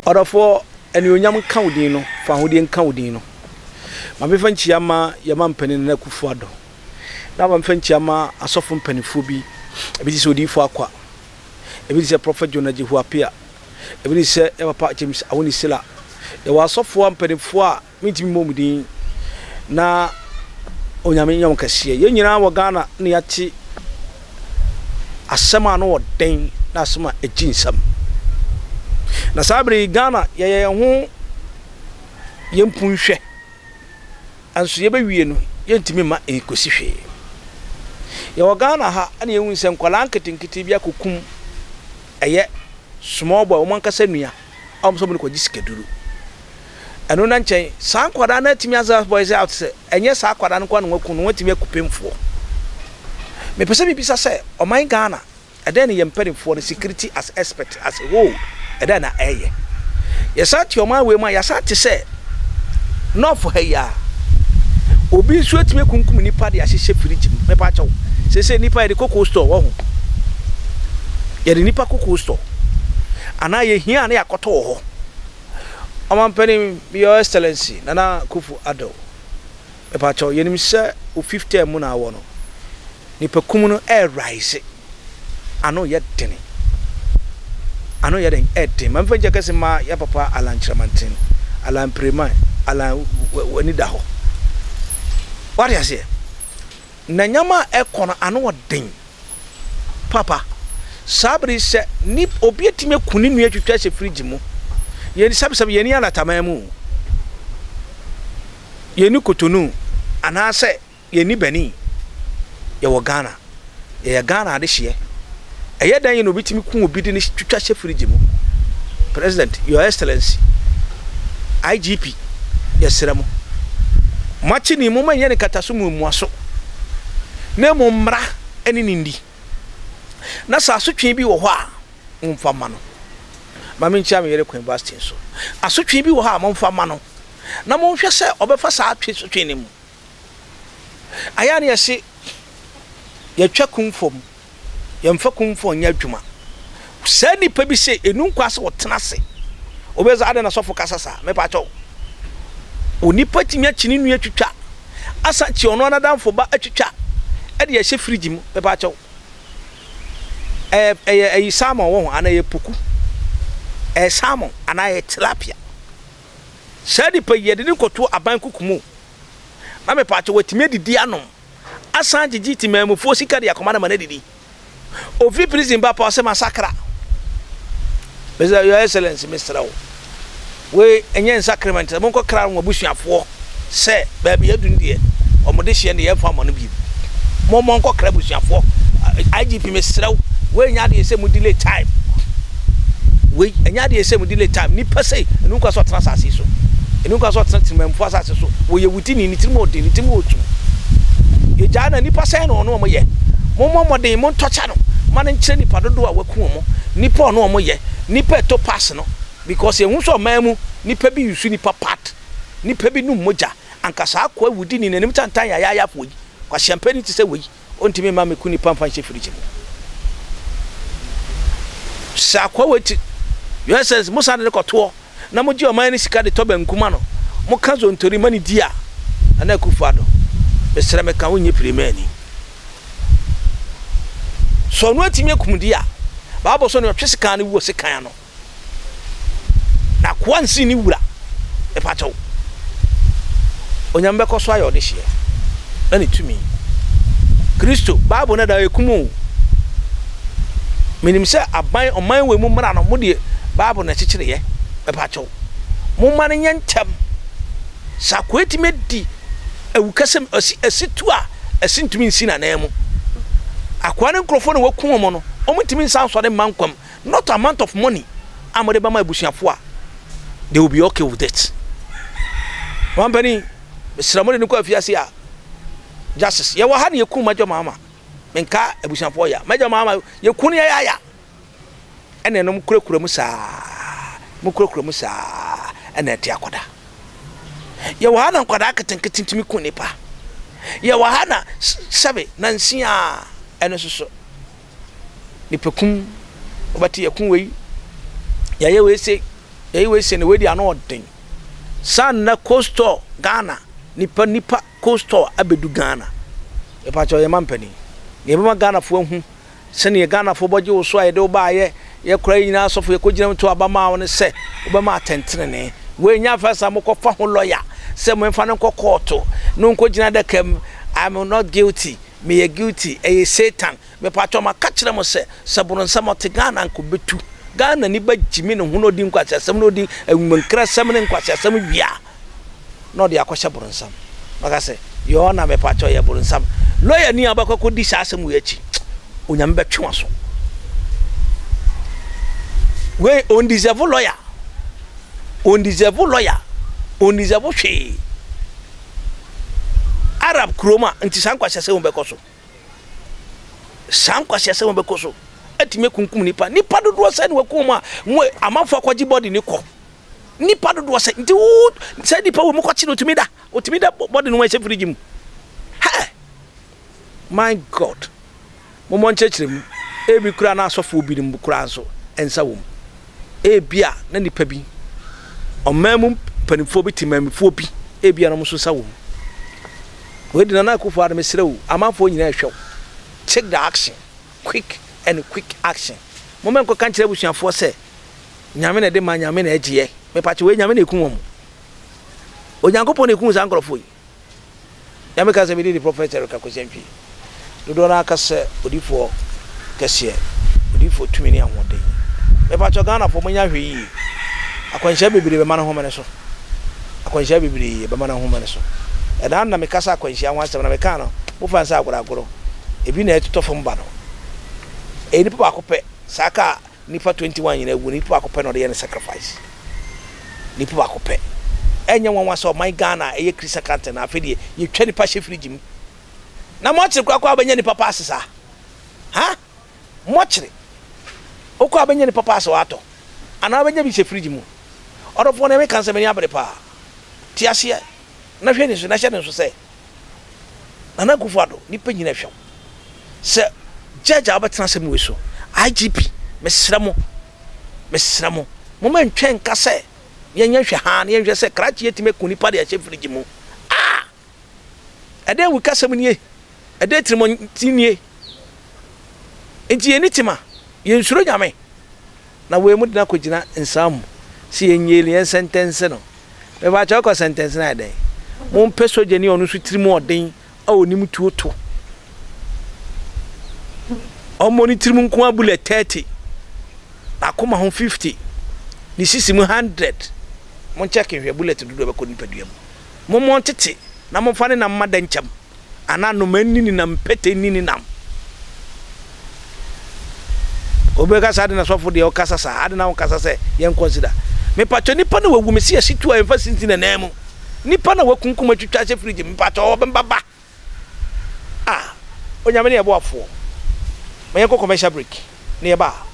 Ɔdɔfoɔ, anuonyam nka wo din no, fawohodie nka wo din no. Ma memfa nkyia mma yɛn mampanin Nana Akufo Addo, na ma memfa nkyia mma asɔfo mpanimfoɔ bi, ebi te sɛ Odiyifoɔ Akwa, ebi te sɛ Prɔfɛt Jonah Jehu Appiah, ebi te sɛ yɛn papa James Awuni Sila. Yɛwɔ asɔfoɔ mpanimfoɔ a mentumi mmɔ wɔn din, na Onyame nyɛ wɔn kɛseɛ. Yɛn nyinaa wɔ Ghana na yɛate asɛm a ano wɔ den na asɛm a ɛgye nsam. Na saa bere yi Ghana yɛyɛ yɛn ho yɛn mpunhwɛ nso yɛbɛwie no yɛntumi mma ɛnkɔsi hwee. Yɛwɔ Ghana ha na yɛhu sɛ nkwadaa nketenkete bi akɔkum ɛyɛ small boy wɔn ankasa nua a wɔn sɛ wɔn de kɔgye sikaduro. Ɛno na nkyɛn saa nkwadaa no atumi asa boys out sɛ ɛnyɛ saa akwadaa no nko na wɔaku no, wɔatumi aku pemfoɔ. Mepɛ sɛ mebisa sɛ ɔman Ghana ɛdɛn ne yɛn mpanimfoɔ no security as expert as a whole ɛdɛn na ɛyɛ? Yɛsan te ɔman wei mu a yɛasan te sɛ North ha yi a obi nso atumi akunkum nipa de ahyehyɛ fridge mu. Mepa kyɛw sese nipa yɛde kɔ cold store wɔ ho, yɛde nipa kɔ cold store anaa yɛhia a na yɛakɔtɔ wɔ hɔ. Ɔmanpanin, Your Excellency Nana Akufo Addo, mepa kyɛw yɛnim sɛ wo fifth term mu na awɔ no, nipa kum no ɛɛrise, ano yɛ dene, ano yɛ den, ɛɛden. Ma mfa nkyɛ kɛse ma yɛ papa Alan Kyerɛmanten, Alan Preman, Alan w'ani da hɔ. Wate aseɛ? Na nyama a ɛkɔ no ano ɔden. Papa, saa bere yi sɛ nip obi atumi aku ne nua atwitwa ahyɛ fridge mu. Yɛn sɛbsɛb yɛn ni alataman mu o. Yɛn ni Cotonou anaasɛ yɛn ni Benin. Yɛwɔ Ghana. Yɛyɛ Ghana adehyeɛ. Ɛyɛ dɛn na obi tumi ku obi de no twitwa hyɛ fridge mu? President, Your Excellency, IGP, yɛsrɛ mo. Moakye ni, momma nyɛ no nkataso muamuaso. Na mmom mmara ne no nni. Na sɛ asotwe bi wɔ hɔ a, momfa mma no. Ma menkyia me yere Queen Vasti nso. Asotwe bi wɔ hɔ a, momfa mma no, na monhwɛ sɛ ɔbɛfa saa asotwe no mu. Ayɛ a na yɛse yɛtwa kumfɔ mu, yɛmfa kumfɔ nyɛ adwuma. Saa nipa bi se enu nkwa sɛ ɔtena ase. Obi sɛ adɛn na sɔfo kasa saa? Mepa kyɛw. Onipa tumi akyi ne nua twitwa, asan kyi ɔno ara n'adamfo ba atwitwa de ahyɛ fridge mu. Mepa kyɛw. Ɛyɛ ɛyɛ ɛyi salmon wɔ ho anaa ɛyɛ poku? Ɛyɛ salmon anaa ɛyɛ tilapia? Saa nipa yi yɛde ne kɔto aban kuku mu. Na mepa kyɛw watumi adidi anom asan gyegye temammufoɔ sika de akɔma no ma no adidi. Ofi prison ba pa ɔsɛ masakra. Mr. Your Excellency, mesrɛ wo. Wei ɛnyɛ nsacrament, monkɔ kra wɔn abusuafoɔ sɛ baabi adu no deɛ wɔn de hyeɛ no yɛmfa mmɔ no bio. Mommɔ nkɔ kra abusuafoɔ. IGP mesrɛ wo, wei nyɛ adeɛ sɛ mo delay time. Wei ɛnyɛ adeɛ sɛ mo delay time. Nipa sei, ɛnu nkwa sɛ ɔtena asase yi so. Ɛnu nkwa sɛ ɔtena temammufoɔ asase so. Wɔyɛ wudini, ne tirim ɔden, ne tirim ɔtu. Yɛgyaa na nipa sɛn na ɔno wɔn yɛ. Mommɔ mmɔden, montɔkya no ma no nkyerɛ nipa dodoɔ a waku wɔn, nipa ɔno wɔn yɛ, nipa ɛtɔ pass no because yɛhu sɛ ɔman mu nipa bi yusu nipa part, nipa bi num mogya, anka saa akoa wudini n'anim tantan yayaayafoɔ yi, kwasiampani te sɛ wei, ɔntumi mma mmeku nipa mfa nhyɛ fridge mu. Sɛ akoa wei te, Your Excellency, mo san de no kɔtoɔ na mogye ɔman no sika de tɔ banku ma no, moka zontori ma no di a, Nana Akufo-Addo, mesrɛ meka wo nyɛ pirimani. Sɛ ɔno atumi akum di a, Bible sɛ nea ɔtwe sekan no wu wɔ sekan ano. Na akoa nsi ne wura. Mepa kyɛw. Onyame bɛkɔ so ayɛ ɔdehyeɛ na ne tumi. Kristo, Bible no da ɛkum o. Menim sɛ aban ɔman wei mu mmara no mo deɛ Bible na ɛkyekyereɛ. Mepa kyɛw. Momma no nyɛ ntɛm. Sɛ akoa tumi adi awukasɛm asi asi tu a ɛsi ntumi nsi n'anan mu. Akoa ne nkurɔfoɔ na waku wɔn no, wɔn ntumi nsan nsɔre mma nkwa mu. Not amount of money a mode bɛma abusuafoɔ a, they will be okay with it. Mampanin, mesrɛ mo de no kɔ afiase a, justice. Yɛwɔ ha na yɛkum Major Mahama. Menka abusuafoɔ ya. Major Mahama, yɛku no yɛyaya. Ɛna ɛnom kurakura mu saa, mo kurakura mu saa, ɛna ɛte akɔda. Yɛwɔ ha na nkwadaa nketenkete tumi ku nipa. Yɛwɔ ha na sɛbe nansi a ɛno nso so nipakum, wobɛte yɛko wei, yɛayɛ wei sei. Yɛyi wei sɛ ne wei deɛ ano ɔden. Saa nna coastal Ghana nipa nipa coastal abɛdu Ghana. Mepakyɛw yɛn mampanin. Nea ɛbɛma Ghanafoɔ ahu sɛdeɛ Ghanafoɔ bɔgye wo so a yɛde wo baayɛ yɛkora yɛn nyinaa asɔfo yɛkɔgyina mu to aba maa wo ne sɛ wobɛma atɛntenenee. Wei nyɛ afɛ sa mokɔfa ho lɔya sɛ momfa no nkɔ kɔɔto no nkɔgyina adaka mu. I'm not guilty. Meyɛ guilty. Ɛyɛ Satan. Mepakyɛw maka kyerɛ mo sɛ, sɛ boronsam ɔte Ghana anka obetu. Ghana ni ba gyimi ne ho na odi nkwaseasɛm na odi awumankrasɛm ne nkwaseasɛm wie a, na ɔde akɔhyɛ boronsam. Maka sɛ, Your Honor mepakyɛw yɛ boronsam. Lawyer ni a wobɛkɔ akɔdi saa asɛm wei akyi, Onyame bɛtwe w'aso. Wei on deserve lawyer. On deserve lawyer. On deserve hwee. Arab kurom a nti saa nkwaseasɛm bɛkɔ so. Saa nkwaseasɛm a bɛkɔ so atumi akunkum nipa nipa dodoɔ sɛ na wakum a mo amanfoɔ akɔgye body ne kɔ nipa dodoɔ sɛ nti wo sɛ nipa wɔ mu kɔkye no otumi da otumi da body no ho ɛhyɛ fridge mu hɛ my god mommɔ nkyerɛkyerɛ mu ebi koraa na asɔfoɔ binom koraa nso nsa wɔ mu ebi a na nipa bi ɔman mu mpanimfoɔ bi te maamifoɔ bi ebi a na wɔn nso nsa wɔ mu Wei de Nana Akufo Addo mesrɛ wo amanfoɔ nyinaa ɛhwɛ wo take the action quick and quick action momma nkɔka nkyerɛ abusuafoɔ sɛ Nyame na ɛde ma Nyame na ɛgyeɛ mepakyɛ wei Nyame na ɛku wɔn Onyankopɔn na ɛku saa nkorɔfoɔ yi Nyame ka sɛ mede di Prophet Eric Akwasi Antwi Dodoɔ no ara ka sɛ odifoɔ kɛseɛ, odifoɔ tumi ne ahoɔden. Mepakyɛw Ghanafoɔ monyɛ ahwɛyie. Akwanhyia bebree bɛma no homene so. Akwanhyia bebree bɛma no homene so. Ɛna na mekasa akwanhyia ho asɛm na mekaa no mofa no sɛ agorɔ agorɔ. Ebi na ɛtotɔ fam ba no. Ɛyɛ nipa baako pɛ. Saa kaa nipa 21 nyinaa wu no nipa baako pɛ na ɔde yɛ ne sacrifice. Nipa baako pɛ. Ɛnyɛ nwanwa sɛ ɔman Ghana a ɛyɛ Christian country na afei deɛ yɛtwa nipa hyɛ fridge mu. Na moakyere koraa kɔ a wobɛnya nipa paase saa? Ha? Moakyere. Wokɔ a wobɛnya nipa paase watɔ. Anaa wobɛnya bi hyɛ fridge mu. Ɔdɔfoɔ nea meka ne sɛ m'ani abere paa. Te aseɛ na hwɛ ni so na hyɛ ne nso sɛ Nana Akufo Addo nipa nyina hwɛ wo. Sɛ judge a wobɛtena asɛm wei so, IGP, mesrɛ mo, mesrɛ mo, momma ntwɛn nka sɛ yɛnyɛ nhwɛ haa na yɛnhwɛ sɛ krakye atumi aku nipa de ahyɛ fridge mu. Ah! Ɛdɛn awurukasɛm nie? Ɛdɛn atirimuɔden nie? Enti yɛnni tema, yɛnsuro Nyame, na wei mode no akɔgyina nsa mu sɛ yɛnyɛ yɛn sɛntɛnse no. Mepakyɛ wokɔ sɛntɛnse no ayɛ dɛn? Mompɛ sogyani a ɔno nso tirim ɔden a ɔnim tuo to. Ɔmmɔ ne tirim nko ara bullet 30, n'akoma ho 50, ne sisi mu 100. Monkyɛke nhwɛ bullet dodoɔ ɛbɛkɔ nipadua mu. Mommɔ ntete na momfa ne nam mma dɛnkyɛm, anaa nnomaa nni ne nam, mpete nni ne nam. Obi bɛka sɛ ade na sɔfo deɛ ɔkasa saa, ade na wokasa sɛ yɛn consider. Mepatwɔ nipa na wawu mesi yɛsi tu a yɛmfa sinti na nan mu. Nipa na wakunkum atwitwa ahyɛ fridge mu mepatwɔ ɔbɛmba ba. Ah, Onyame ne yɛ boafoɔ. Ma yɛnkɔ commercial break na yɛba a.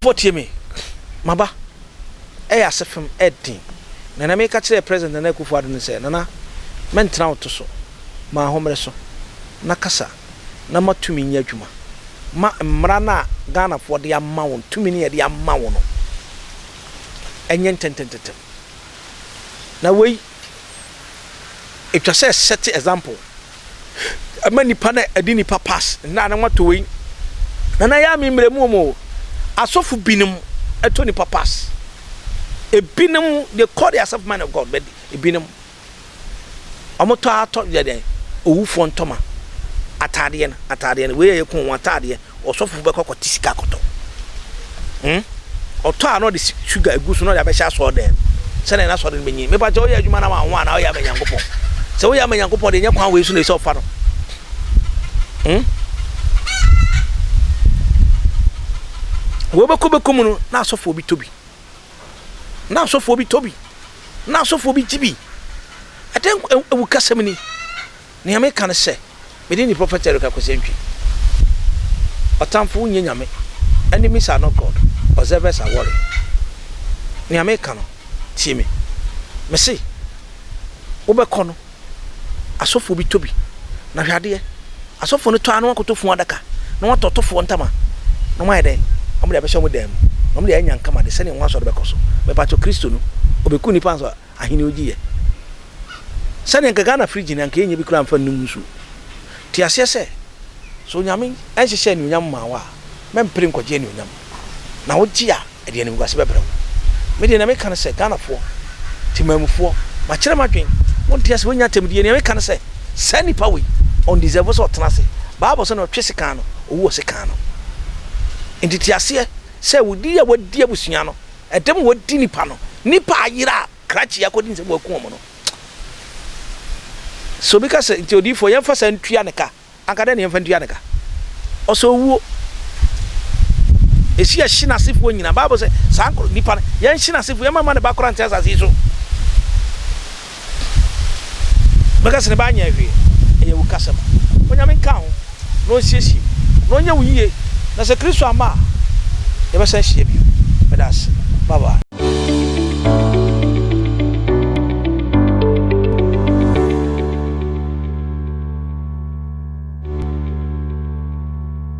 Fo tie me maba ɛyɛ ase fam ɛden na na meka kyerɛ President Nana Akufo Addo no sɛ Nana mɛntena wo to so ma ahommere so na kasa na ma tumi nyɛ adwuma ma mmara no a Ghanafoɔ de ama wo no tumi no yɛde ama wo no ɛnyɛ ntɛntɛntɛntɛm. Na wei ɛtwa sɛ set example ɛma nipa na ɛde nipa pass nna na wato wei na na yɛ ame mmerɛ mu o asɔfo binom ɛtɔ nipa pass ebinom they call themselves man of God but ebinom Wɔtɔ ara tɔ yɛ dɛn? Owufoɔ ntɔma, ataadeɛ no, ataadeɛ no, wei a yɛku wɔn ataadeɛ, ɔsɔfo bɛkɔ akɔte sika akɔtɔ. Hmm? Ɔtɔ a na ɔde sugar egu so na ɔde abɛhyɛ asɔre dɛm. Sɛnea n'asɔre no bɛnyin. Mepa kyɛ woyɛ adwuma na wɔn anaa woyɛ ama Nyankopɔn. Sɛ woyɛ ama Nyankopɔn deɛ nyɛ kwan wei so na ɛsɛ ɔfa no. Hmm? Wɔbɛkɔ bɛkɔ mu no na asɔfoɔ bi tɔ bi. Na asɔfoɔ bi tɔ bi. Na asɔfoɔ bi gye bi. Ɛdɛn awukasɛm ni? Nea meka ne sɛ, me din de Prophet Eric Akwasi Antwi. Ɔtamfo wonyɛ nyame. Enemies are not God. Observers are worried. Nea meka no, tie me. Mese, wobɛkɔ no. Asɔfoɔ bi tɔ bi. Na hwɛ adeɛ, asɔfoɔ no tɔ ara na wɔakɔtɔ funu adaka, na wɔatɔ tɔfoɔ ntama, na wɔayɛ dɛn? Wɔde abɛhyɛ wɔn dan mu, na wɔde ayɛ nyankamade sɛdeɛ wɔn asɔre bɛkɔ so. Mepakyɛw, Kristo no, ɔbɛku nnipa ansa ahenni ogye yɛ? Sɛdeɛ anka Ghana fridge no, anka yɛnnya bi koraa mfa nnom nsuo. Te aseɛ sɛ, sɛ Onyame nhyehyɛɛ anuonyam mmaa wo a, mɛmpere nkɔgye anuonyam. Na wogye a, ɛde animguase bɛbrɛ wo. Me deɛ nea meka ne sɛ, Ghanafoɔ, Temanmufoɔ, makyerɛ m'adwen, wonte ase, wonya atɛmdie, nea meka ne sɛ, saa nipa wei, ɔndeserve sɛ ɔtena ase. Bible sɛ nea ɔtwe sekan no, owu wɔ sekan ano. Nti te aseɛ sɛ wo di a wadi abusua no, ɛdɛm a wadi nipa no, nipa ayera a krakye akɔdi nsam waku wɔn no. Sɛ obi ka sɛ, nti odiyifoɔ yɛmfa saa ntua ne ka, Anka dɛn na yɛmfa ntua ne ka? Ɔsɛ owuo. Esi yɛhye n'asefoɔ nyinaa. Bible sɛ saa nkoro nipa no yɛnhye n'asefoɔ yɛmma mma ne ba koraa nte asase yi so. Bɛka sɛ ne ba anyɛ hwee. Ɛyɛ awukasɛm. Onyame nka ho na ɔnsiesie na ɔnyɛ wo yie na sɛ Kristo amma a yɛbɛsan ahyia bio. Meda ase. Bye bye.